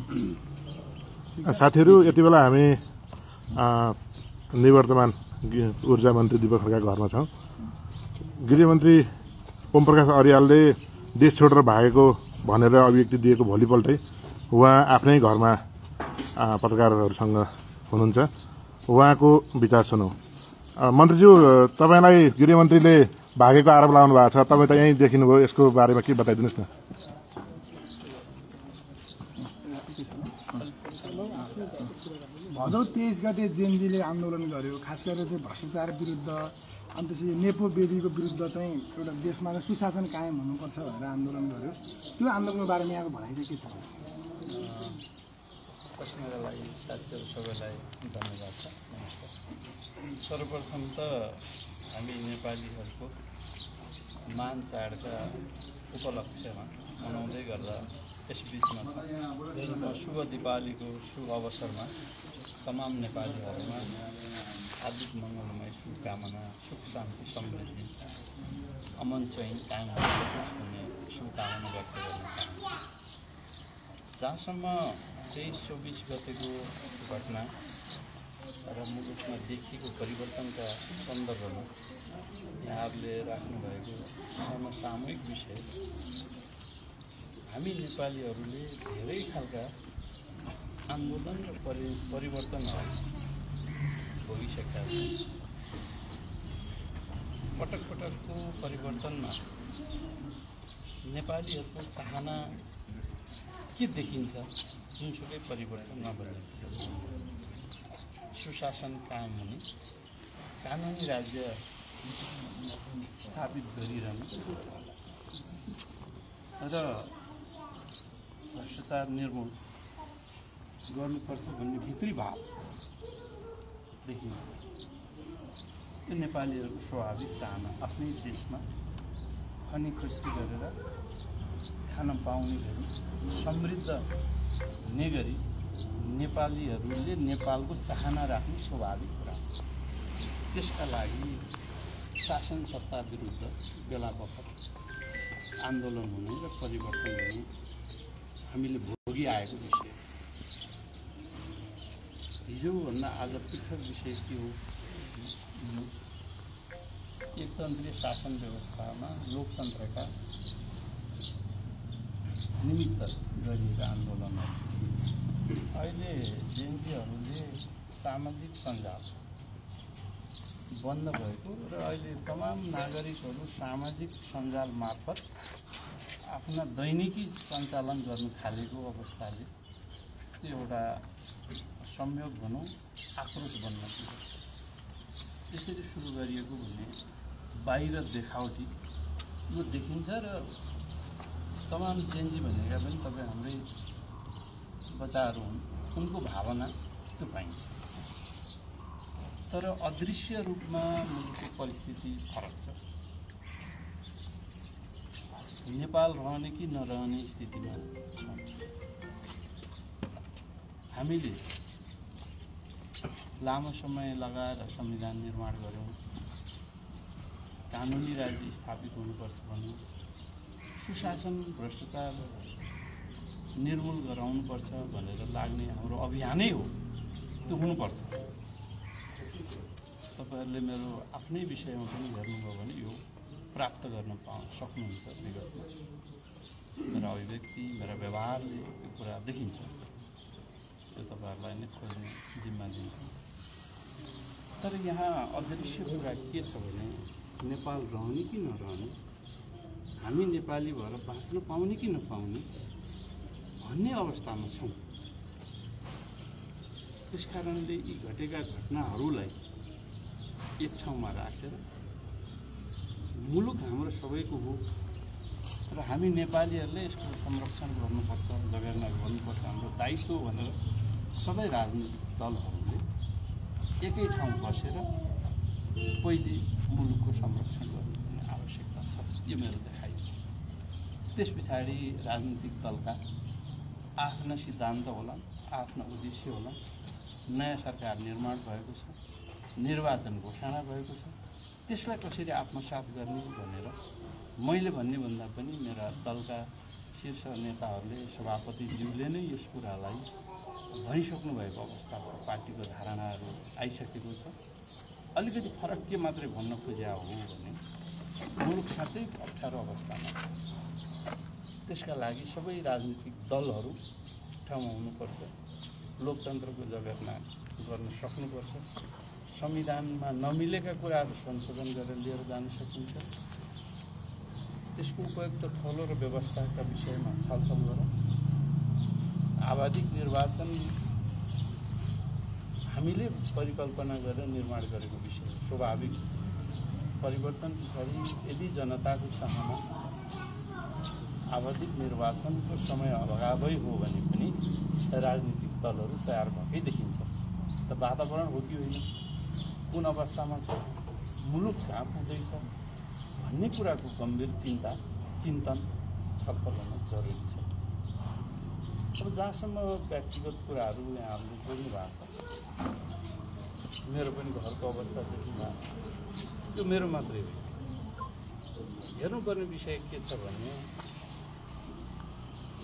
साथीहरू, यति बेला हामी निवर्तमान ऊर्जा मन्त्री दीपक खड्काको घरमा छौँ। गृहमन्त्री ओमप्रकाश अर्यालले देश छोडेर भागेको भनेर अभिव्यक्ति दिएको भोलिपल्टै उहाँ आफ्नै घरमा पत्रकारहरूसँग हुनुहुन्छ। उहाँको विचार सुनौँ। मन्त्रीज्यू, तपाईँलाई गृहमन्त्रीले भागेको आरोप लगाउनु भएको छ, तपाईँ त यहीँ देखिनुभयो, यसको बारेमा के बताइदिनुहोस् न। भदौ 23 गते जेएनजीले आन्दोलन गर्यो, खास गरेर चाहिँ भ्रष्टाचार विरुद्ध, अनि त्यसपछि नेपो बेबीको विरुद्ध चाहिँ एउटा देशमा सुशासन कायम हुनुपर्छ भनेर आन्दोलन गर्यो। त्यो आन्दोलनको बारेमा यहाँको भनाइ चाहिँ के छ? प्रश्नका लागि साथीहरू सबैलाई धन्यवाद छ। सर्वप्रथम त हामी नेपालीहरूको मान चाडका उपलक्ष्यमा मनाउँदै गर्दा यस बिचमा शुभ दीपावलीको शुभ अवसरमा तमाम नेपालीहरूमा हार्दिक मङ्गलमय शुभकामना, सुख शान्ति समृद्धि अमन चाहिँ कायम होस् भन्ने शुभकामना व्यक्त गर्न चाहन्छु। जहाँसम्म 23-24 गतेको घटना र मुलुकमा देखिएको परिवर्तनका सन्दर्भमा यहाँहरूले राख्नुभएको समसामयिक विषय, हामी नेपालीहरूले धेरै खालका आन्दोलन र परिवर्तनहरू भोगिसकेका छौँ। पटक पटकको परिवर्तनमा नेपालीहरूको चाहना के देखिन्छ? जुनसुकै परिवर्तनमा भने सुशासन कायम हुने, कानुनी राज्य स्थापित गरिरहनु र भ्रष्टाचार निर्मूल गर्नुपर्छ भन्ने भित्री भाव देखिन्छ। यो नेपालीहरूको स्वाभाविक चाहना, आफ्नै देशमा खनी खुसी गरेर खान पाउने गरी, समृद्ध हुने गरी नेपालीहरूले नेपालको चाहना राख्ने स्वाभाविक कुरा। त्यसका लागि शासन सत्ता विरुद्ध बेला बखत आन्दोलन हुने र परिवर्तन हुने हामीले भोगिआएको विषय। हिजोभन्दा आज पृथक विषय के हो? एकतन्त्रीय शासन व्यवस्थामा लोकतन्त्रका निमित्त गरिएका आन्दोलनहरू। अहिले जेएनजीहरूले सामाजिक सञ्जाल बन्द भएको र अहिले तमाम नागरिकहरू सामाजिक सञ्जाल मार्फत आफ्ना दैनिकी सञ्चालन गर्न थालेको अवस्थाले त्यो एउटा संयोग भनौँ, आक्रोश बन्न पुग्यो। त्यसरी सुरु गरिएको भन्ने बाहिर देखावटी यो देखिन्छ र तमाम जेएनजी भनेका पनि तपाईँ हाम्रै बच्चाहरू हुन्, उनको भावना त्यो पाइन्छ। तर अदृश्य रूपमा मुलुकको परिस्थिति फरक छ। नेपाल रहने कि नरहने स्थितिमा छौँ। हामीले लामो समय लगाएर संविधान निर्माण गऱ्यौँ, कानुनी राज्य स्थापित हुनुपर्छ भन्नु, सुशासन भ्रष्टाचार निर्मूल गराउनुपर्छ भनेर लाग्ने हाम्रो अभियानै हो, त्यो हुनुपर्छ। तपाईँहरूले मेरो आफ्नै विषयमा पनि हेर्नुभयो भने यो प्राप्त गर्न सक्नुहुन्छ। विगतमा मेरा अभिव्यक्ति, मेरा व्यवहारले त्यो कुरा देखिन्छ। त्यो तपाईँहरूलाई नै खोज्ने जिम्मा दिन्छ। तर यहाँ अदृश्य कुरा के छ भने नेपाल रहने कि नरहने, हामी नेपाली भएर बाँच्न पाउने कि नपाउने भन्ने अवस्थामा छौँ। त्यसकारणले यी घटेका घटनाहरूलाई एक ठाउँमा राखेर मुलुक हाम्रो सबैको हो र हामी नेपालीहरूले यसको संरक्षण गर्नुपर्छ, जगेर्ना गर्नुपर्छ, हाम्रो दायित्व भनेर सबै राजनीतिक दलहरूले एकै ठाउँ बसेर पहिले मुलुकको संरक्षण गर्नुपर्ने आवश्यकता छ। यो मेरो देखाइ छ। त्यस पछाडि राजनीतिक दलका आफ्ना सिद्धान्त होला, आफ्ना उद्देश्य होला। नयाँ सरकार निर्माण भएको छ, निर्वाचन घोषणा भएको छ, त्यसलाई कसरी आत्मसात गर्ने भनेर मैले भन्ने भन्दा पनि मेरा दलका शीर्ष नेताहरूले सभापतिज्यूले नै यस कुरालाई भनिसक्नु भएको अवस्था छ। पार्टीको धारणाहरू आइसकेको छ। अलिकति फरक के मात्रै भन्न खोजे हो भने मुलुक साँच्चै अप्ठ्यारो अवस्थामा छ। त्यसका लागि सबै राजनीतिक दलहरू ठाउँमा हुनुपर्छ। लोकतन्त्रको जगतमा गर्न सक्नुपर्छ। संविधानमा नमिलेका कुराहरू संशोधन गरेर लिएर जान सकिन्छ। त्यसको उपयुक्त थलो र व्यवस्थाका विषयमा छलफल गरौँ। आवधिक निर्वाचन हामीले परिकल्पना गरेर निर्माण गरेको विषय हो। स्वाभाविक परिवर्तन पछाडि यदि जनताको चाहना आवधिक निर्वाचनको समय अभावै हो भने पनि राजनीतिक दलहरू तयार भएकै देखिन्छ। त वातावरण हो कि होइन, कुन अवस्थामा छ, मुलुक कहाँ पुग्दैछ भन्ने कुराको गम्भीर चिन्तन छलफल गर्न जरुरी छ। अब जहाँसम्म व्यक्तिगत कुराहरू यहाँहरूले बोल्नु भएको छ, मेरो पनि घरको अवस्था देखिनु यो मेरो मात्रै हो। हेर्नुपर्ने विषय के छ भने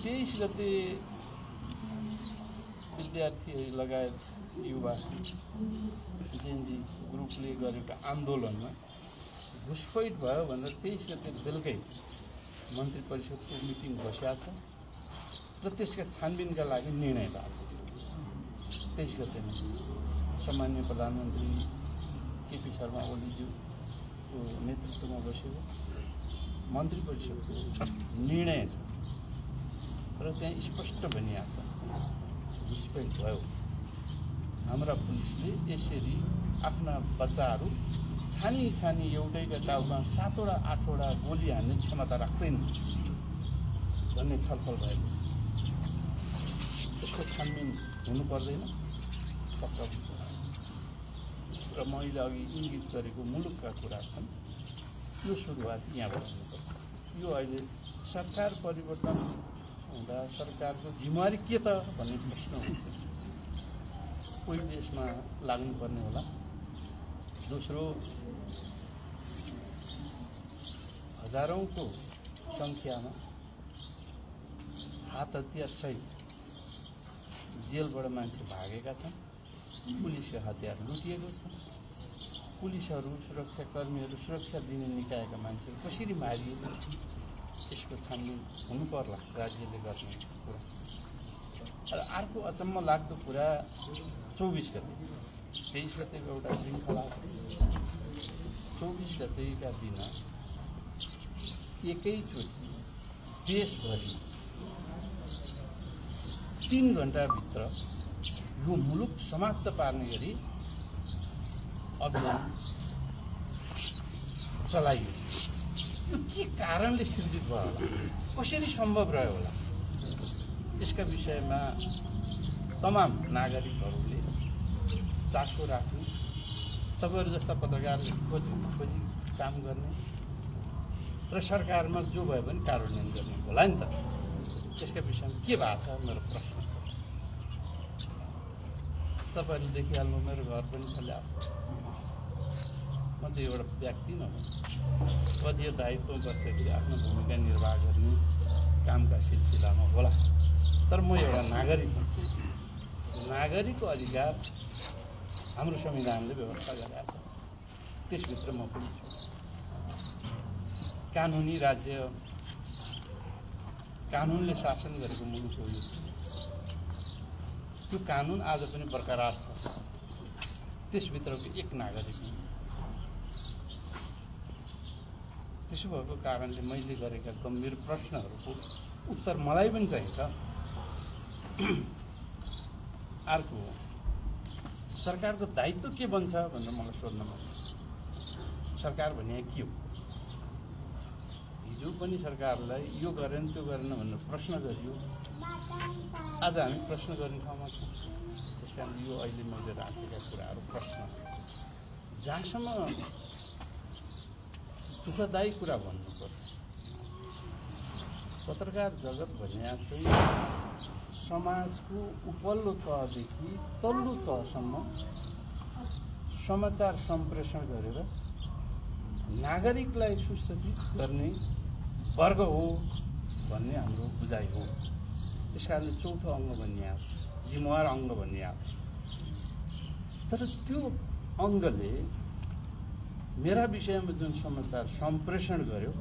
23 गते विद्यार्थी लगायत युवा जेएनजी ग्रुपले गरेको आन्दोलनमा घुसपैठ भयो भनेर 23 गते बेलुकै मन्त्री परिषदको मिटिङ बसेको छ र त्यसका छानबिनका लागि निर्णय भएको छ। 23 गते नै सामान्य प्रधानमन्त्री केपी शर्मा ओलीज्यूको नेतृत्वमा बसेको मन्त्री परिषदको निर्णय छ र त्यहाँ स्पष्ट भनिएको छ घुसपैठ भयो। हाम्रा पुलिसले यसरी आफ्ना बच्चाहरू छानी एउटैका टाउमा 7वटा 8वटा गोली हान्ने क्षमता राख्दैन भन्ने छलफल भएको छ। त्यसको छानबिन हुनु पर्दैन पक्का र मैले अघि इङ्गित गरेको मुलुकका कुरा छन्। यो सुरुवात यहाँबाट हुनुपर्छ। यो अहिले सरकार परिवर्तन हुँदा सरकारको जिम्मेवारी के त भन्ने प्रश्न हुन्छ। कोही देशमा लाग्नुपर्ने होला। दोस्रो, हजारौंको सङ्ख्यामा हात हतियार सहित जेलबाट मान्छे भागेका छन्। पुलिसको हतियार लुटिएको छ। पुलिसहरू, सुरक्षाकर्मीहरू, सुरक्षा दिने निकायका मान्छेहरू कसरी मारिए यसको छानबिन हुनु पर्ला राज्यले गर्ने कुरा। र अर्को अचम्म लाग्दो कुरा 24 गते 23 गतेको एउटा श्रृङ्खला 24 गतेका दिन एकैचोटि देशभरि 3 घण्टाभित्र यो मुलुक समाप्त पार्ने गरी अभियान चलाइयो। यो के कारणले सृजित भयो होला, कसरी सम्भव रह्यो होला, यसका विषयमा तमाम नागरिकहरूले चासो राख्नु, तपाईँहरू जस्ता पत्रकारले खोजी काम गर्ने र सरकारमा जो भयो भने कार्यान्वयन गर्ने होला नि त। त्यसका विषयमा के भएको छ मेरो प्रश्न छ। तपाईँहरूले देखिहाल्नु, मेरो घर पनि चलिआएको छ। म त एउटा व्यक्ति नहुँ, पदीय दायित्वमा बस्दाखेरि आफ्नो भूमिका निर्वाह गर्ने कामका सिलसिलामा होला, तर म एउटा नागरिक हुँ। नागरिकको अधिकार हाम्रो संविधानले व्यवस्था गरेका छ, त्यसभित्र म पनि छु। कानुनी राज्य, कानुनले शासन गरेको मुलुक हो यो। त्यो कानुन आज पनि बरकरार छ, त्यसभित्रको एक नागरिक हुँ। त्यसो भएको कारणले मैले गरेका गम्भीर प्रश्नहरूको उत्तर मलाई पनि चाहिन्छ। अर्को, सरकारको दायित्व के बन्छ भनेर मलाई सोध्न मन छ। सरकार भने के हो? हिजो पनि सरकारलाई यो गरेन त्यो गरेन भनेर प्रश्न गरियो। आज हामी प्रश्न गर्ने ठाउँमा छौँ। त्यस कारण यो अहिले मैले राखेका कुराहरू प्रश्न जहाँसम्म दुःखदायी कुरा भन्नुपर्छ। पत्रकार जगत भने चाहिँ समाजको उपल्लो तहदेखि तल्लो तहसम्म समाचार सम्प्रेषण गरेर नागरिकलाई सुसज्जित गर्ने वर्ग हो भन्ने हाम्रो बुझाइ हो। त्यस कारणले चौथो अङ्ग भनिएको जिम्मेवार अङ्ग भनिएको। तर त्यो अङ्गले मेरा विषयमा जुन समाचार सम्प्रेषण गर्यो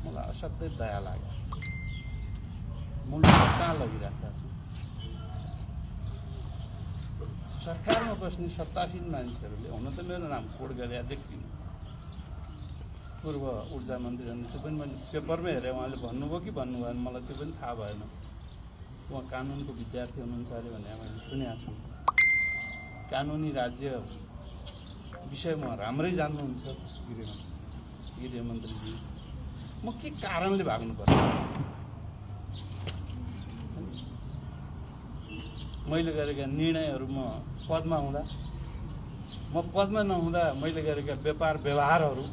मलाई असाध्यै दया लाग्यो। मुलुक कहाँ लगिरहेका छु। सरकारमा बस्ने सत्तासीन मान्छेहरूले हुन त मेरो नाम कोड गरे देखिनु। पूर्व ऊर्जा मन्त्री हुनु त्यो पनि मैले पेपरमै हेरेँ, उहाँले भन्नुभयो कि भन्नु भएन मलाई त्यो पनि थाहा भएन। उहाँ कानुनको विद्यार्थी हुनुहुन्छ अरे भने मैले सुनेको छु। कानुनी राज्य विषयमा राम्रै जान्नुहुन्छ गृहमन्त्रीजी। म के कारणले भाग्नु पर्छ? मैले गरेका निर्णयहरू म पदमा हुँदा, म पदमा नहुँदा मैले गरेका व्यापार व्यवहारहरू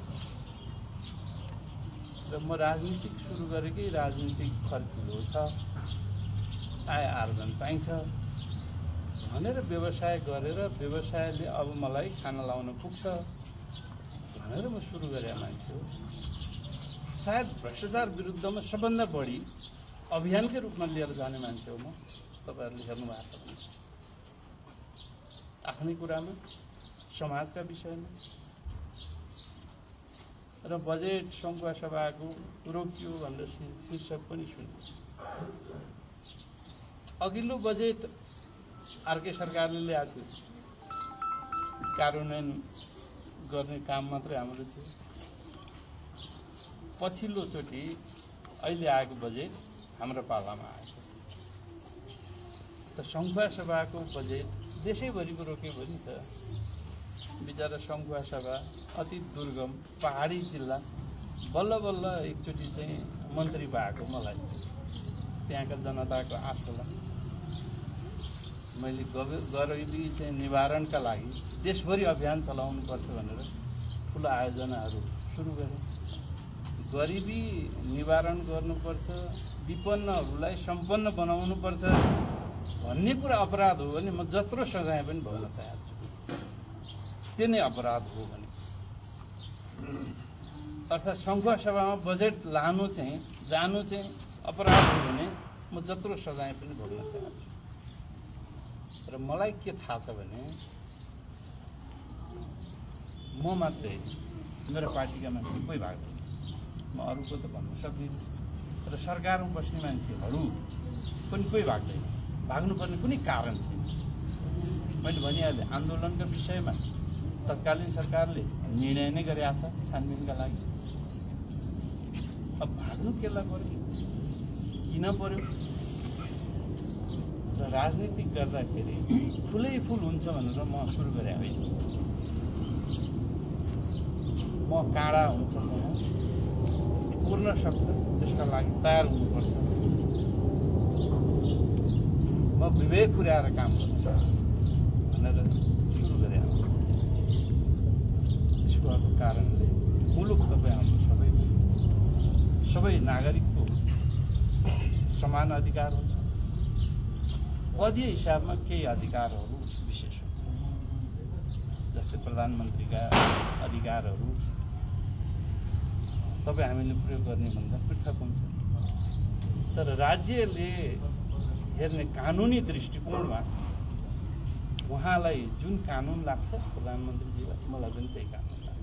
र म राजनीतिक सुरु गरेकै राजनीतिक खर्चिलो छ, आय आर्जन चाहिन्छ भनेर व्यवसाय गरेर व्यवसायले अब मलाई खाना लाउन पुग्छ भनेर म सुरु गरेका मान्छे हो। सायद भ्रष्टाचार विरुद्धमा सबभन्दा बढी अभियानकै रूपमा लिएर जाने मान्छे हो म। तपाईँहरूले हेर्नु भएको छ भने आफ्नै कुरामा, समाजका विषयमा र बजेट सङ्घुवा सभाको रोकियो भनेर शीर्षक पनि सुन्यो। अघिल्लो बजेट आरके सरकारले ल्याएको थियो, कार्यान्वयन गर्ने काम मात्रै हाम्रो थियो। पछिल्लोचोटि अहिले आएको बजेट हाम्रो पालामा आएको। त सङ्घुवा सभाको बजेट देशैभरिको रोक्यो भने त बिचरा सङ्घुवा सभा अति दुर्गम पहाडी जिल्ला बल्ल बल्ल एकचोटि चाहिँ मन्त्री भएको मलाई त्यहाँका जनताको आशोलाई मैले गरिबी चाहिँ निवारणका लागि देशभरि अभियान चलाउनुपर्छ भनेर ठुलो आयोजनाहरू सुरु गरेँ। गरिबी निवारण गर्नुपर्छ, विपन्नहरूलाई सम्पन्न बनाउनुपर्छ भन्ने कुरा अपराध हो भने म जत्रो सजाय पनि भोग्न तयार छु। त्यो नै अपराध हो भने अर्थात् सङ्घुवा सभामा बजेट लानु चाहिँ जानु चाहिँ अपराध हो भने म जत्रो सजाय पनि भोग्न तयार छु। र मलाई के थाहा छ भने म मात्रै मेरो पार्टीका मान्छे कोही भाग्दैन, म अरूको त भन्न सक्दिनँ। र सरकारमा बस्ने मान्छेहरू पनि कोही भाग्दैन, भाग्नुपर्ने कुनै कारण छैन। मैले भनिहालेँ आन्दोलनका विषयमा तत्कालीन सरकारले निर्णय नै गरेको छ छानबिनका लागि। अब भाग्नु केलाई पर्यो, किन पर्यो? र राजनीति गर्दाखेरि फुलै फुल हुन्छ भनेर म सुरु गरेँ होइन। म काँडा हुन्छ म पुर्न सक्छ, त्यसका लागि तयार हुनुपर्छ। म विवेक पुर्याएर काम गर्छु भनेर सुरु गरेँ। त्यसको अब कारणले मुलुक तपाईँ हाम्रो सबै नागरिकको समान अधिकार हुन्छ। पदीय हिसाबमा केही अधिकारहरू विशेष हुन्छ, जस्तै प्रधानमन्त्रीका अधिकारहरू तपाईँ हामीले प्रयोग गर्ने भन्दा पृथक हुन्छ। तर राज्यले हेर्ने कानुनी दृष्टिकोणमा उहाँलाई जुन कानुन लाग्छ प्रधानमन्त्रीजीलाई मलाई पनि त्यही कानुन लाग्छ।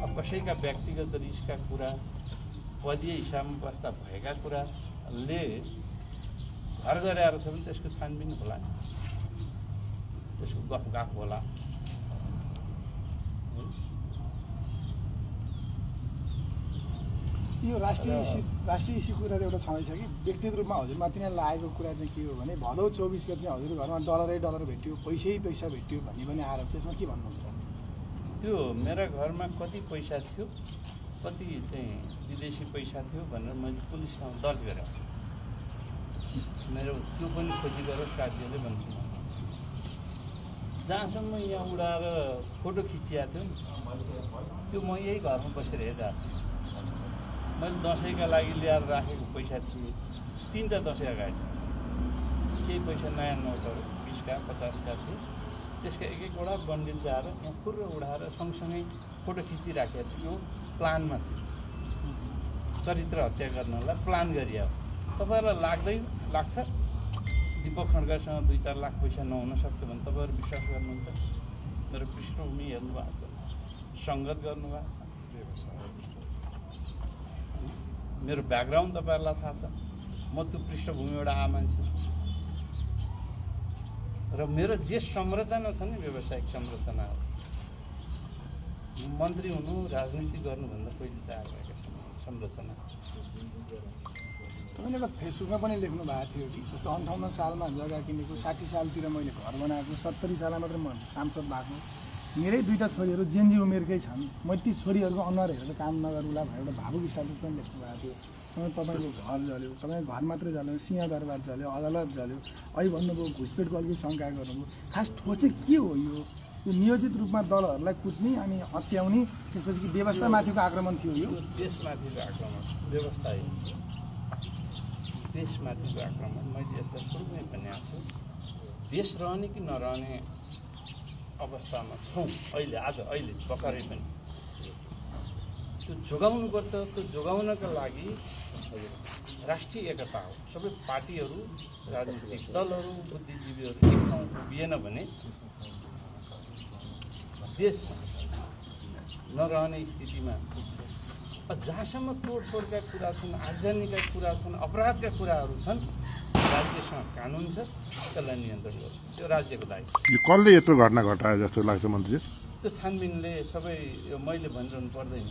अब कसैका व्यक्तिगत रिसका कुरा, पदीय हिसाबमा बस्दा भएका कुराले घर गराएर छ भने त्यसको छानबिन होला, त्यसको गफगाफ होला। यो राष्ट्रिय इस्यु कुरा त एउटा छँदैछ कि व्यक्तिगत रूपमा हजुरमाथि नै लागेको कुरा चाहिँ के हो भने भदौ 24 गते चाहिँ हजुर घरमा डलर भेट्यो, पैसा भेट्यो भन्ने पनि आरोप छ। यसमा के भन्नुहुन्छ? त्यो मेरा घरमा कति पैसा थियो, कति चाहिँ विदेशी पैसा थियो भनेर मैले पुलिसमा दर्ज गरेँ। मेरो त्यो पनि खोजी गरेर राज्यले भन्छु। जहाँसम्म यहाँ उडाएर फोटो खिचिएको थियो त्यो म यही घरमा बसेर हेरिरहेको थिएँ। मैले दसैँका लागि ल्याएर राखेको पैसा थिएँ 3टा दसैँ अगाडि। केही पैसा नयाँ नोटहरू 20 का 50 का थियो, त्यसका एक एकवटा बन्डिल ल्याएर यहाँ फुर्र उडाएर सँगसँगै फोटो खिचिराखेको थियो। यो प्लानमा थियो, चरित्र हत्या गर्नलाई प्लान गरियो। तपाईँहरूलाई लाग्छ दीपक खड्कासँग 2-4 लाख पैसा नहुन सक्छ भने तपाईँहरू विश्वास गर्नुहुन्छ? मेरो पृष्ठभूमि हेर्नु भएको छ, सङ्गत गर्नुभएको छ, मेरो ब्याकग्राउन्ड तपाईँहरूलाई थाहा छ। म त्यो पृष्ठभूमिबाट आए मान्छे र मेरो जे संरचना छ नि व्यावसायिक संरचना हो। मन्त्री हुनु राजनीति गर्नुभन्दा पहिले तयार भएका संरचना। तपाईँले एउटा फेसबुकमा पनि लेख्नु भएको थियो कि जस्तो 58 सालमा जग्गा किनेको, 60 सालतिर मैले घर बनाएको, 70 सालमा मात्र म सांसद भएको। मेरै 2टा छोरीहरू जेन्जी उमेरकै छन्। म ती छोरीहरूको अनुहार हेरेर काम नगर्नुला भनेर एउटा भावुक स्टाइलमा पनि लेख्नु भएको थियो। तपाईँको घर जल्यो, तपाईँको घर मात्रै जल्यो, सिंहदरबार जल्यो, अदालत जल्यो, अहिले भन्नुभयो घुसपेटको अलिकति शङ्का गर्नुभयो। खास ठोस चाहिँ के हो यो नियोजित रूपमा दलहरूलाई कुट्ने अनि हत्याउने, त्यसपछि व्यवस्थामाथिको आक्रमण थियो? यो देशमाथिको आक्रमण, व्यवस्था होइन, देशमाथिको आक्रमण। मैले यसलाई सुरुमै भनेको छु, देश रहने कि नरहने अवस्थामा छौँ अहिले, अहिले भर्खरै पनि। त्यो जोगाउनुपर्छ। त्यो जोगाउनका लागि राष्ट्रिय एकता हो। सबै पार्टीहरू, राजनीतिक दलहरू, बुद्धिजीवीहरू एक ठाउँ उभिएन भने देश नरहने स्थितिमा जहाँसम्म तोडफोडका कुरा छन्, आगजनीका कुरा छन्, अपराधका कुराहरू छन्, राज्यसँग कानुन छ, त्यसलाई नियन्त्रण गर्नु त्यो राज्यको दायित्व। यो कसले यत्रो घटना घटायो जस्तो लाग्छ मन्त्रीजी? त्यो छानबिनले सबै यो मैले भनिरहनु पर्दैन,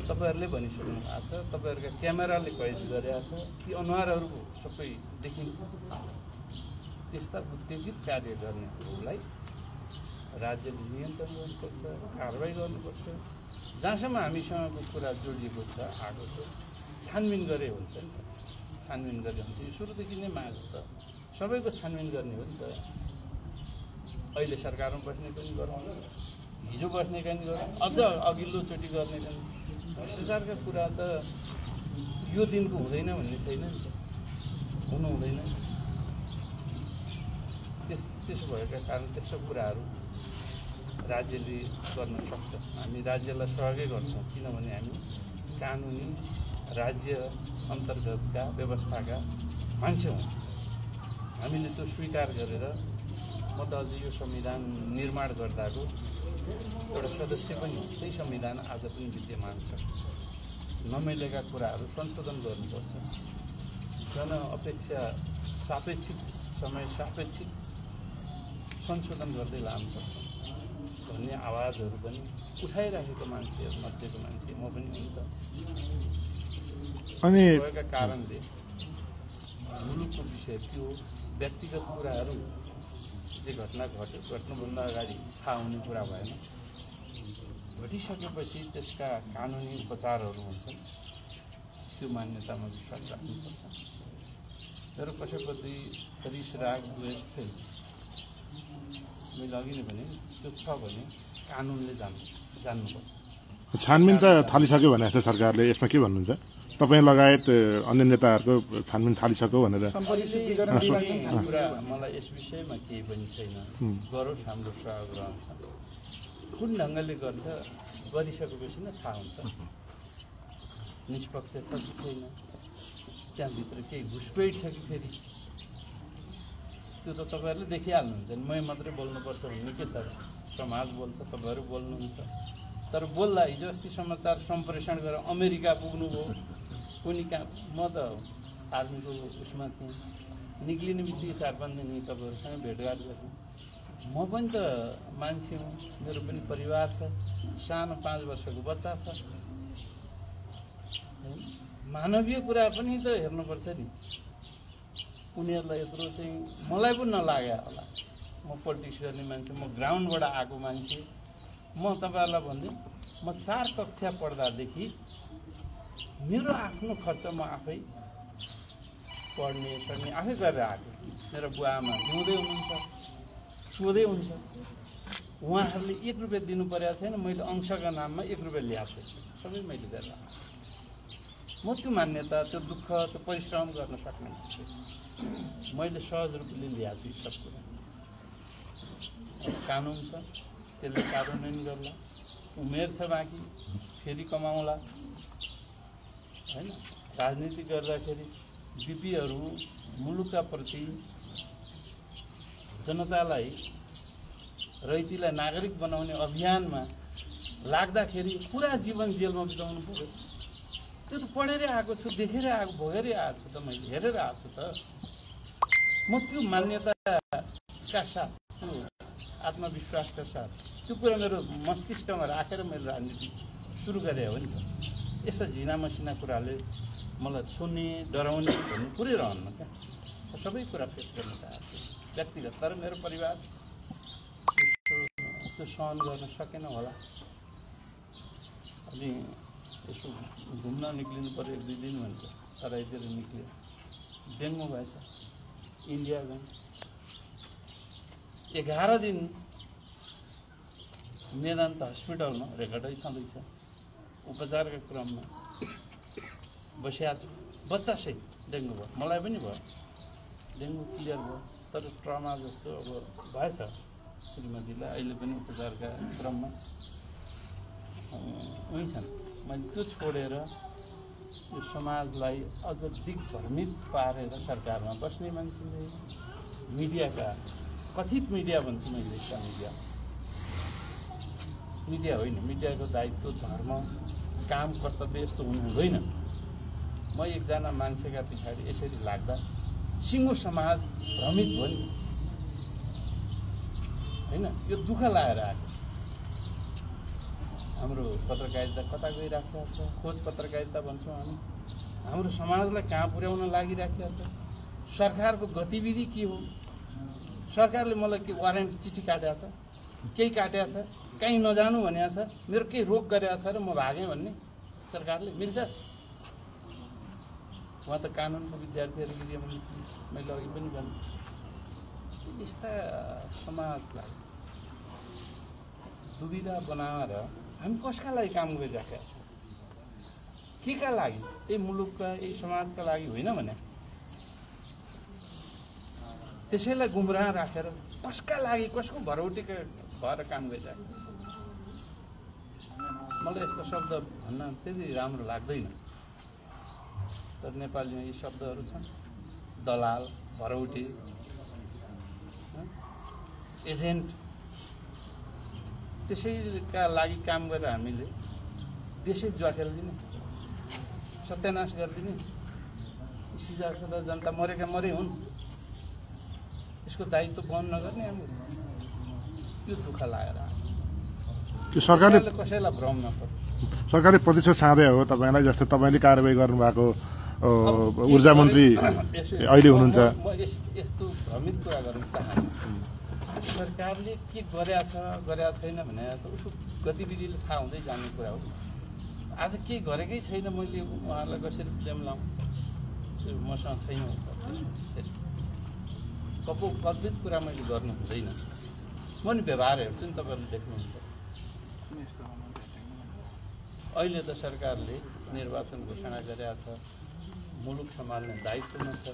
तपाईँहरूले भनिसक्नु भएको छ। तपाईँहरूका क्यामेराले कैद गरेका छ, ती अनुहारहरू सबै देखिन्छ। त्यस्ता उत्तेजित कार्य गर्नेहरूलाई राज्यले नियन्त्रण गर्नुपर्छ, कारवाही गर्नुपर्छ। जहाँसम्म हामीसँगको कुरा जोडिएको छ, आएको छ, छानबिन गरे हुन्छ नि त। छानबिन गरे हुन्छ, यो सुरुदेखि नै माग छ, सबैको छानबिन गर्ने हो नि त। अहिले सरकारमा बस्ने पनि गरौँ, हिजो बस्ने पनि गरौँ, अझ अघिल्लोचोटि गर्ने पनि। भ्रष्टाचारका कुरा त यो दिनको हुँदैन भन्ने छैन नि त, हुनु हुँदैन। त्यसो भएका कारण त्यस्तो कुराहरू राज्यले गर्न सक्छ। हामी राज्यलाई सहयोगै गर्छौँ, किनभने हामी कानुनी राज्य अन्तर्गतका व्यवस्थाका मान्छे हौँ। हामीले त्यो स्वीकार गरेर म त अझ यो संविधान निर्माण गर्दाको एउटा सदस्य पनि हो। त्यही संविधान आज पनि विद्यमान छ। नमिलेका कुराहरू संशोधन गर्नुपर्छ। जनअपेक्षा सापेक्षिक समय सापेक्षिक संशोधन गर्दै लानुपर्छ भन्ने आवाजहरू पनि उठाइराखेको मान्छेहरू मध्येको मान्छे म पनि हुँ त। अनि भएका कारणले मुलुकको विषय त्यो व्यक्तिगत कुराहरू जे घटना घट्यो, घट्नुभन्दा अगाडि थाहा हुने कुरा भएन। घटिसकेपछि त्यसका कानुनी उपचारहरू हुन्छन्, त्यो मान्यतामा विश्वास राख्नुपर्छ। तर कसैप्रति रिस राग द्वेष छैन। मैले अघि नै भने त्यो छ भने कानुनले जान्नुपर्छ। छानबिन त थालिसक्यो भने जस्तो सरकारले, यसमा के भन्नुहुन्छ? तपाईँ लगायत अन्य नेताहरूको छानबिन थालिसक्यो भनेर कुरा मलाई यस विषयमा केही पनि छैन। गरोस्, हाम्रो सहयोग रहन्छ। कुन ढङ्गले गर्छ गरिसकेपछि नै थाहा हुन्छ निष्पक्ष छ कि छैन, त्यहाँभित्र केही घुसपेट छ कि फेरि। त्यो त तपाईँहरूले देखिहाल्नुहुन्छ नि। मै मात्रै बोल्नुपर्छ भन्ने के छ? समाज बोल्छ, तपाईँहरू बोल्नुहुन्छ। तर बोल्दा हिजो अस्ति समाचार सम्प्रेषण गरेर अमेरिका पुग्नुभयो, कुनै कहाँ। म त आर्मीको उसमा थिएँ, निक्लिने बित्तिकै 4-5 दिन तपाईँहरूसँग भेटघाट गरेँ। म पनि त मान्छे हुँ, मेरो पनि परिवार छ, सानो 5 वर्षको बच्चा छ। मानवीय कुरा पनि त हेर्नुपर्छ नि। उनीहरूलाई यत्रो चाहिँ मलाई पनि नलाग्यो होला। म पोलिटिक्स गर्ने मान्छे, म ग्राउन्डबाट आएको मान्छे। म तपाईँहरूलाई भन्दै, म 4 कक्षा पढ्दादेखि मेरो आफ्नो खर्च म आफै पढ्ने सक्ने आफै गरेर आएको। मेरो बुवा आमा जिउँदै हुनुहुन्छ, सोधै हुन्छ। उहाँहरूले 1 रुपियाँ दिनु परेको छैन। मैले अंशका नाममा 1 रुपियाँ ल्याएको थिएँ, सबै मैले गरेर आएको। म त्यो मान्यता, त्यो दुःख, त्यो परिश्रम गर्न सक्ने मान्छे। मैले सहज रूपले ल्याएको छु सब कुरा। कानुन छ त्यसले कार्यान्वयन गर्ला, उमेर छ बाँकी फेरि कमाउला हैन। राजनीति गर्दाखेरि बिपीहरू मुलुकका प्रति जनतालाई रैतीलाई नागरिक बनाउने अभियानमा लाग्दाखेरि पुरा जीवन जेलमा बिताउनु पर्यो। त्यो त पढेरै आएको छु, देखेरै आएको, भोगेरै आएको छु त, मैले हेरेर आएको छु त। म त्यो मान्यताका साथ, त्यो आत्मविश्वासका साथ त्यो कुरा मेरो मस्तिष्कमा राखेर मैले राजनीति सुरु गरेँ हो नि त। यस्ता झिना मसिना कुराले मलाई छुने डराउने भन्ने कुरै रहन्न क्या। सबै कुरा फेस गर्न चाहन्छु व्यक्तिगत, तर मेरो परिवार त्यो सहन गर्न सकेन होला। अनि यसो घुम्न निक्लिनु पऱ्यो 1-2 दिन भन्छ, तराईतिर निक्ल्यो, डेङ्गु भएछ, इन्डिया गएँ, 11 दिन मेदान्त हस्पिटलमा रेकर्डै छँदैछ, उपचारका क्रममा बसिया छु। बच्चासहित डेङ्गु भयो, मलाई पनि भयो, डेङ्गु क्लियर भयो, तर ट्रमा जस्तो अब भएछ श्रीमतीलाई, अहिले पनि उपचारका क्रममा उही छन्। मैले त्यो छोडेर यो समाजलाई अझ दिग्भ्रमित पारेर सरकारमा बस्ने मान्छेले, मिडियाका कथित मिडिया भन्छु मैले, मिडिया होइन, मिडियाको दायित्व, धर्म, काम, कर्तव्य यस्तो हुनु हुँदैन। म एकजना मान्छेका पछाडि यसरी लाग्दा सिङ्गो समाज भ्रमित भयो नि होइन। यो दुःख लागेर आएको। हाम्रो पत्रकारिता कता गइराखेको छ, खोज पत्रकारिता भन्छौँ हामी, हाम्रो समाजलाई कहाँ पुर्याउन लागिराखेको छ। सरकारको गतिविधि के हो? सरकारले मलाई के वारेन्ट चिठी काटेको छ, केही काटेको छ, कहीँ नजानु भनेको छ, मेरो केही रोक गरेको छ र म भागेँ भन्ने सरकारले मिल्छ? उहाँ त कानुनको विद्यार्थीहरू मैले अघि पनि भने, यस्ता समाजलाई दुविधा बनाएर हामी कसका लागि काम गरिराखेका छौँ? के का लागि? यही मुलुकका, यही समाजका लागि होइन भने त्यसैलाई गुमराह राखेर कसका लागि, कसको भरौटीका भएर काम गरिराखेको? मलाई यस्तो शब्द भन्न त्यति राम्रो लाग्दैन, तर नेपालीमा यी शब्दहरू छन्। दलाल, भरौटी, एजेन्ट, त्यसैका लागि काम गरेर हामीले देशै ज्वाखेर दिने, सत्यानाश गरिदिने, सिधा जनता मरेका मरे हुन्, यसको दायित्व वहन नगर्ने हामीले, त्यो दुःख लागेर त्यो सरकारले कसैलाई भ्रम नपर्छ। सरकारले प्रतिशत छाँदै हो तपाईँलाई, जस्तो तपाईँले कारबाही गर्नुभएको ऊर्जा मन्त्री अहिले हुनुहुन्छ। म यस्तो भ्रमित कुरा गर्न चाहन्छु। सरकारले के गरेका छ, गरेका छैन भने त उसको गतिविधिले थाहा हुँदै जाने कुरा हो। आज के गरेकै छैन, मैले उहाँलाई कसरी ब्लेम लाउँ? त्यो मसँग छैन। कपोकल्पित कुरा मैले गर्नु हुँदैन। म नि व्यवहार हेर्छु नि, तपाईँहरूले देख्नुहुन्छ। अहिले त सरकारले निर्वाचन घोषणा गरेका छ, मुलुक सम्हाल्ने दायित्वमा छ,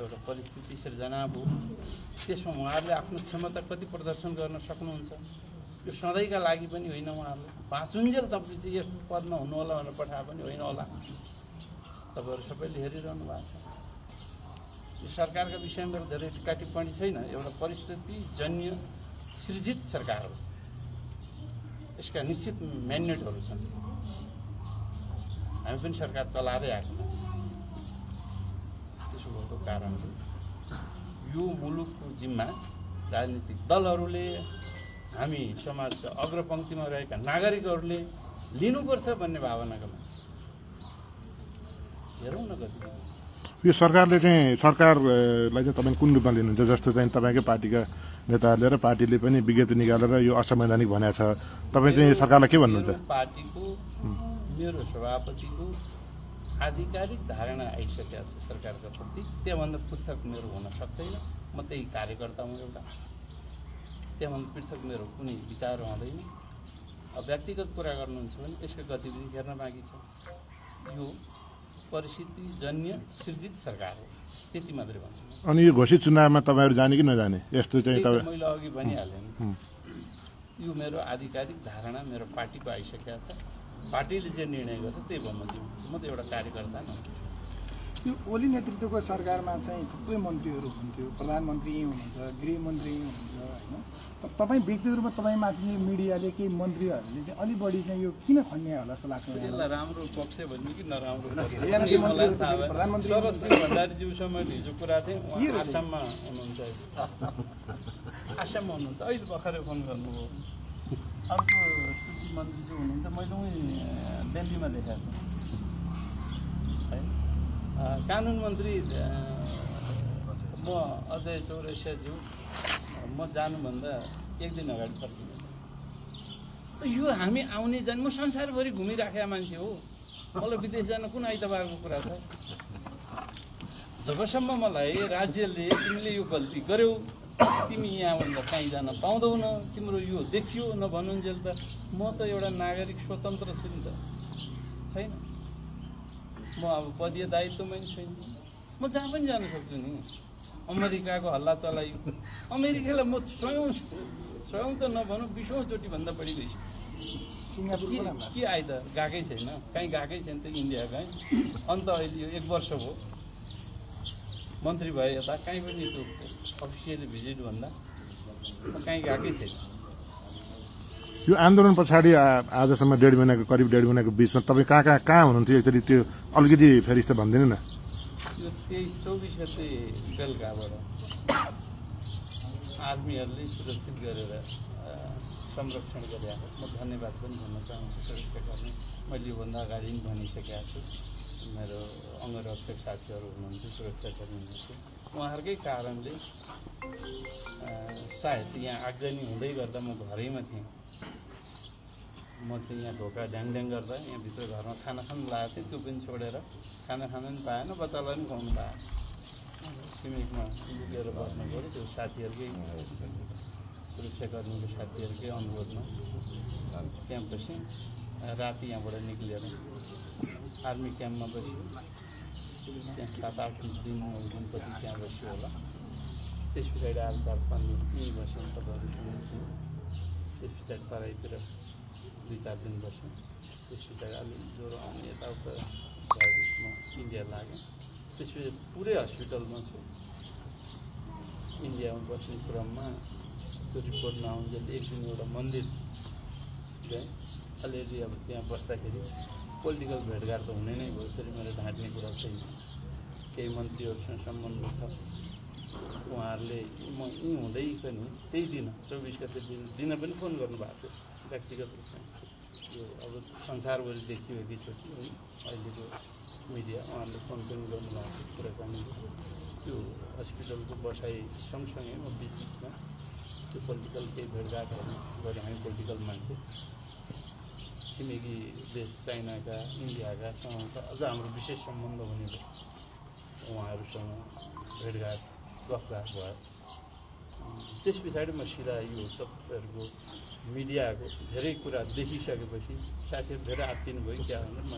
एउटा परिस्थिति सिर्जना भयो। त्यसमा उहाँहरूले आफ्नो क्षमता कति प्रदर्शन गर्न सक्नुहुन्छ? यो सधैँका लागि पनि होइन, उहाँहरूले बाँचुन्जेल तपाईँ चाहिँ यस पदमा हुनुहोला भनेर पठाए पनि होइन होला। तपाईँहरू सबैले हेरिरहनु भएको छ। यो सरकारका विषयमा मेरो धेरै टिका टिप्पणी छैन, एउटा परिस्थितिजन्य सृजित सरकार हो। यसका निश्चित म्यान्डेटहरू छन्, हामी पनि सरकार चलाएरै आएको छ। त्यसो भएको कारणले यो मुलुकको जिम्मा राजनीतिक दलहरूले, हामी समाजका अग्रपङ्क्तिमा रहेका नागरिकहरूले लिनुपर्छ भन्ने भावनाका लागि हेरौँ न कति। यो सरकारले चाहिँ, सरकारलाई चाहिँ तपाईँ कुन रूपमा लिनुहुन्छ? जस्तो चाहिँ तपाईँकै पार्टीका नेताहरूले र पार्टीले पनि विज्ञप्ति निकालेर यो असंवैधानिक भनेको छ, तपाईँ चाहिँ सरकारलाई के भन्नुहुन्छ? पार्टीको, मेरो सभापतिको आधिकारिक धारणा आइसकेको छ सरकारका प्रति, त्योभन्दा पृथक मेरो हुन सक्दैन। म त्यही कार्यकर्ता हुँ एउटा, त्योभन्दा पृथक मेरो कुनै विचार हुँदैन। अब व्यक्तिगत कुरा गर्नुहुन्छ भने यसको गतिविधि हेर्न बाँकी छ। यो परिस्थितिजन्य सृजित सरकार हो, त्यति मात्रै भन्छु। अनि यो घोषित चुनावमा तपाईँहरू जाने कि नजाने यस्तो चाहिँ तपाईँ? मैले अघि भनिहालेँ नि, यो मेरो आधिकारिक धारणा मेरो पार्टीको आइसकेको छ। पार्टीले जे निर्णय गर्छ त्यही बमोजिम, म त एउटा कार्यकर्ता न। यो ओली नेतृत्वको सरकारमा चाहिँ थुप्रै मन्त्रीहरू हुन्थ्यो, प्रधानमन्त्री यहीँ हुनुहुन्छ, गृहमन्त्री यहीँ हुनुहुन्छ होइन। तर तपाईँ व्यक्तिगत रूपमा तपाईँमाथि ममिडियाले केही मन्त्रीहरूले चाहिँ अलि बढी चाहिँ यो किन खन्ने होला जस्तो लाग्छ? यसलाई राम्रो पक्ष भन्ने कि नराम्रो प्रधानमन्त्री भण्डारीज्यूसँग मैले हिजो कुरा थिएँ, उहाँ आसाममा हुनुहुन्छ, आसाममा हुनुहुन्छ, अहिले भर्खरै फोन गर्नुभयो। अर्को सुशील मन्त्रीज्यू हुनुहुन्छ, मैले उहीँ दिल्लीमा देखाएको है। कानुन मन्त्री म अजय चौरसियाज्यू, म जानुभन्दा एक दिन अगाडि फर्किनु। यो हामी आउने जाने, म संसारभरि घुमिराखेका मान्छे हो, मलाई विदेश जान कुन आइतबारको कुरा छ? जबसम्म मलाई राज्यले तिमीले यो गल्ती गर्यौ, तिमी यहाँभन्दा कहीँ जान पाउँदैनौ, तिम्रो यो देखियो नभनुन्जेल त म त एउटा नागरिक स्वतन्त्र छु नि त, छैन? म अब पदीय दायित्वमै छैन, म जहाँ पनि जान सक्छु नि। अमेरिकाको हल्ला चलाइयो, अमेरिकालाई म स्वयं त नभनौँ 20औं चोटि भन्दा बढी गइसक्यो। के आइ त गएकै छैन, कहीँ गएकै छैन त इन्डिया कहीँ। अन्त अहिले यो 1 वर्ष भयो मन्त्री भए, यता कहीँ पनि त्यो अफिसियली भिजिट भन्दा म कहीँ गएकै छैन। यो आन्दोलन पछाडि आजसम्म करिब डेढ महिनाको बिचमा तपाईँ कहाँ हुनुहुन्थ्यो? एकचोटि त्यो अलिकति फेरि त भनिदिनु न। यो 23-24 गते बेलुकाबाट आर्मीहरूले सुरक्षित गरेर संरक्षण गरे। म धन्यवाद पनि भन्न चाहन्छु सुरक्षा गर्ने। मैले योभन्दा अगाडि पनि भनिसकेको छु, मेरो अङ्गरक्षक साथीहरू हुनुहुन्छ, सुरक्षाकर्मी हुनुहुन्छ, उहाँहरूकै कारणले सायद यहाँ आगजनी हुँदै गर्दा म घरैमा थिएँ। म चाहिँ यहाँ ढोका ड्याङ गर्दा यहाँभित्र घरमा खाना खानु लागेको थिएँ, त्यो पनि छोडेर खाना खान पनि पाएन, बच्चालाई पनि खुवाउनु पाएन। छिमेकमा लुकेर बस्नु पऱ्यो, त्यो साथीहरूकै सुरक्षाकर्मीको साथीहरूकै अनुरोधमा त्यहाँ बसेँ। राति यहाँबाट निक्लिएर आर्मी क्याम्पमा बस्यो, त्यहाँ 7-8 दिनपछि त्यहाँ बस्यो होला। त्यस पछाडि 4-5 दिन यहीँ बस्यौँ, तपाईँहरू। त्यस पछाडि तराईतिर 2-4 दिन बस्यौँ। त्यस पछाडि अलिक ज्वरो आउने यताउता भएपछि म इन्डिया लागेँ। त्यसपछि पुरै हस्पिटलमा छु। इन्डियामा बस्ने क्रममा त्यो रिपोर्ट नआउन्जेल एक दिन एउटा मन्दिर गएँ। अलिअलि अब त्यहाँ बस्दाखेरि पोलिटिकल भेटघाट त हुने नै भयो, त्यसरी मेरो ढाँट्ने कुरा छैन। केही मन्त्रीहरूसँग सम्बन्ध छ, उहाँहरूले म यहीँ हुँदैकन त्यही दिन 24 गते दिन पनि फोन गर्नुभएको थियो व्यक्तिगत रूपमा। यो अब संसारभरि देखियो एकैचोटि है, अहिलेको मिडिया उहाँहरूले फोन पनि गर्नुभएको थियो, कुराकानी। त्यो हस्पिटलको बसाइ सँगसँगै म बिचमा त्यो पोलिटिकल केही भेटघाटहरू गरेँ। हामी पोलिटिकल मान्छे, छिमेकी देश चाइनाका, इन्डियाकासँग अझ हाम्रो विशेष सम्बन्ध हुने भयो। उहाँहरूसँग भेटघाट गफगाफ भयो। त्यस पछाडि म सिधा यो तपाईँहरूको मिडियाको धेरै कुरा देखिसकेपछि साथीहरू धेरै आत्तिनु भयो। क्या भनेर म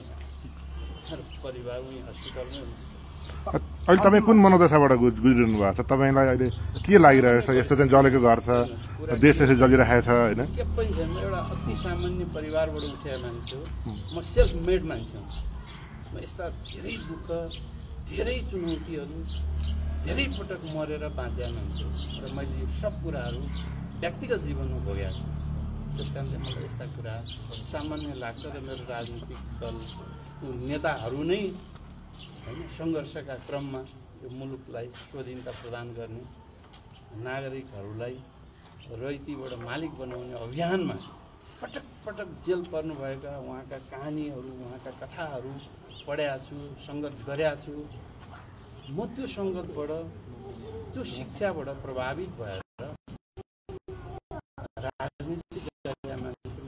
परिवार उहीँ हस्पिटलमै हुन्छ। अहिले तपाईँ कुन मनोदशाबाट गुज्रिनु भएको छ? तपाईँलाई अहिले के लागिरहेको छ? यस्तो चाहिँ जलेको घर छ, देश यसरी जलिरहेको छ होइन? के पनि छैन, एउटा अति सामान्य परिवारबाट उठेको मान्छे हो म, सेल्फ मेड मान्छे हो म। यस्ता धेरै दुःख, धेरै चुनौतीहरू, धेरै पटक मरेर बाँचेका मान्छे हो र मैले यो सब कुराहरू व्यक्तिगत जीवनमा भोगेको छु। त्यस कारणले मलाई यस्ता कुरा सामान्य लाग्छ र मेरो राजनीतिक दलको नेताहरू नै होइन सङ्घर्षका क्रममा यो मुलुकलाई स्वाधीनता प्रदान गर्ने, नागरिकहरूलाई रैतीबाट मालिक बनाउने अभियानमा पटक पटक जेल पर्नुभएका उहाँका कहानीहरू, उहाँका कथाहरू पढेको छु, सङ्गत गरेका छु। म त्यो सङ्गतबाट, त्यो शिक्षाबाट प्रभावित भएर राजनीतिक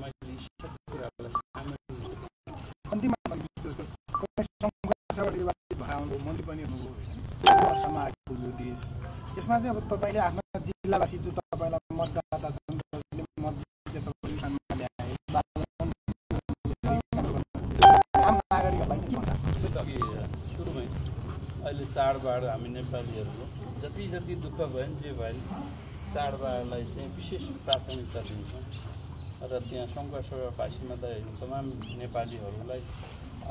मैले सब कुराहरूलाई मन्त्री पनि हुनुभयो आइपुग्यो देश। यसमा चाहिँ अब तपाईँले आफ्ना जिल्लावासी जो तपाईँलाई मतदाता छन्, मत आम नागरिकहरूलाई के भन्नुहुन्छ? अहिले चाडबाड हामी नेपालीहरूले जति जति दुःख भयो नि जे भयो नि चाडबाडलाई चाहिँ विशेष प्राथमिकता दिन्छौँ र त्यहाँ सङ्घर्षवासीमा त तमाम नेपालीहरूलाई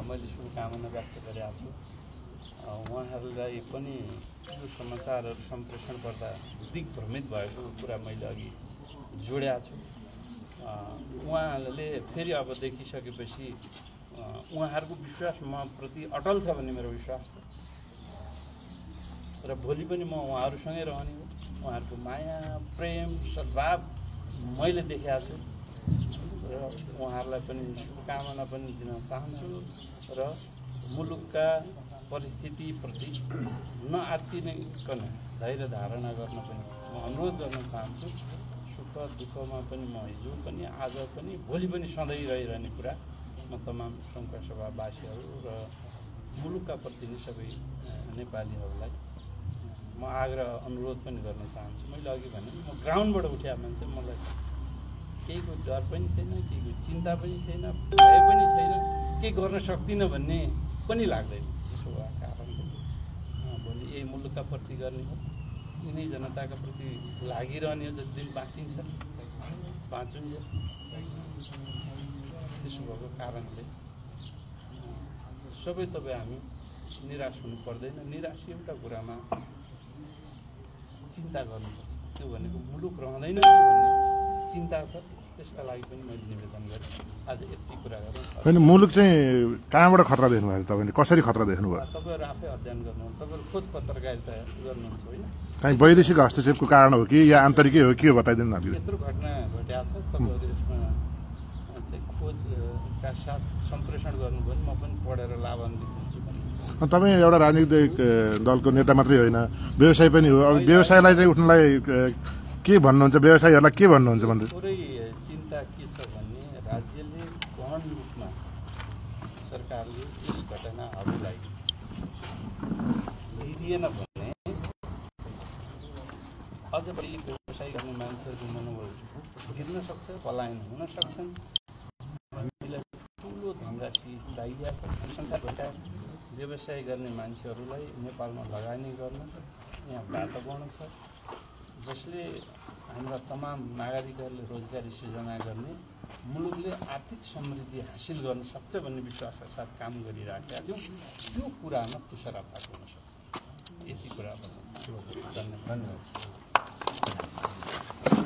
मैले शुभकामना व्यक्त गरेको छु। उहाँहरूलाई पनि यो समाचारहरू सम्प्रेषण गर्दा दिग्भ्रमित भएको कुरा मैले अघि जोडेको छु। उहाँहरूले फेरि अब देखिसकेपछि उहाँहरूको विश्वास म प्रति अटल छ भन्ने मेरो विश्वास छ र भोलि पनि म उहाँहरूसँगै रहने हो। उहाँहरूको माया प्रेम सद्भाव मैले देखेको छु र उहाँहरूलाई पनि शुभकामना पनि दिन चाहन्छु र मुलुकका परिस्थितिप्रति नआत्तिकन धैर्य धारणा गर्न पनि म अनुरोध गर्न चाहन्छु। सुख दुःखमा पनि म हिजो पनि आज पनि भोलि पनि सधैँ रहिरहने कुरा म तमाम सङ्घर्षवासीहरू र मुलुकका प्रति सबै नेपालीहरूलाई म आग्रह अनुरोध पनि गर्न चाहन्छु। मैले अघि भने म ग्राउन्डबाट उठेको मान्छे, मलाई केहीको डर पनि छैन, केहीको चिन्ता पनि छैन, भय पनि छैन, केही गर्न सक्दिनँ भन्ने पनि लाग्दैन। त्यसो भएको कारणले भोलि यही मुलुकका प्रति गर्ने हो, यिनै जनताका प्रति लागिरहने हो। जति दिन बाँचिन्छ बाँचुन्छ। त्यसो भएको कारणले सबै तपाईँ हामी निराश हुनु पर्दैन। निराश एउटा कुरामा चिन्ता गर्नुपर्छ, त्यो भनेको मुलुक रहँदैन कि भन्ने चिन्ता छ। त्यसका लागि पनि मैले निवेदन गरेँ। आज यति कुरा गरेँ। होइन, मुलुक चाहिँ कहाँबाट खतरा देख्नुभयो तपाईँले? कसरी खतरा देख्नुभयो? तपाईँहरू आफै अध्ययन गर्नुहुन्छ, तपाईँहरू खोज पत्रकारिता गर्नुहुन्छ होइन? कहीँ वैदेशिक हस्तक्षेपको कारण हो कि या आन्तरिकै हो कि हो बताइदिनु न। यत्रो घटना घटेको छ, तपाईँहरू यसमा चाहिँ खोजका साथ सम्प्रेषण गर्नुभयो भने म पनि पढेर लाभान्वित हुन्छु भन्ने। तपाईँ एउटा राजनीतिक दलको नेता मात्रै होइन, व्यवसाय पनि हो। अब व्यवसायलाई चाहिँ उठ्नलाई के भन्नुहुन्छ? व्यवसायीहरूलाई के भन्नुहुन्छ भन्दै? पुरै चिन्ता के छ भने राज्यले गहन रूपमा सरकारले यस घटनाहरूलाई लिइदिएन भने अझ बढी व्यवसाय गर्ने मान्छेहरूको मनोबल गिर्न सक्छ, पलायन हुन सक्छन्। हामीलाई ठुलो धनराशि चाहिएको छ। संसारभरका व्यवसाय गर्ने मान्छेहरूलाई नेपालमा लगानी गर्न यहाँ वातावरण छ जसले हाम्रा तमाम नागरिकहरूले रोजगारी सृजना गर्ने, मुलुकले आर्थिक समृद्धि हासिल गर्न सक्छ भन्ने विश्वासका साथ काम गरिराखेका थियौँ। त्यो कुरामा कुसराफाट हुन सक्छ। यति कुरा भन्नु। धन्यवाद।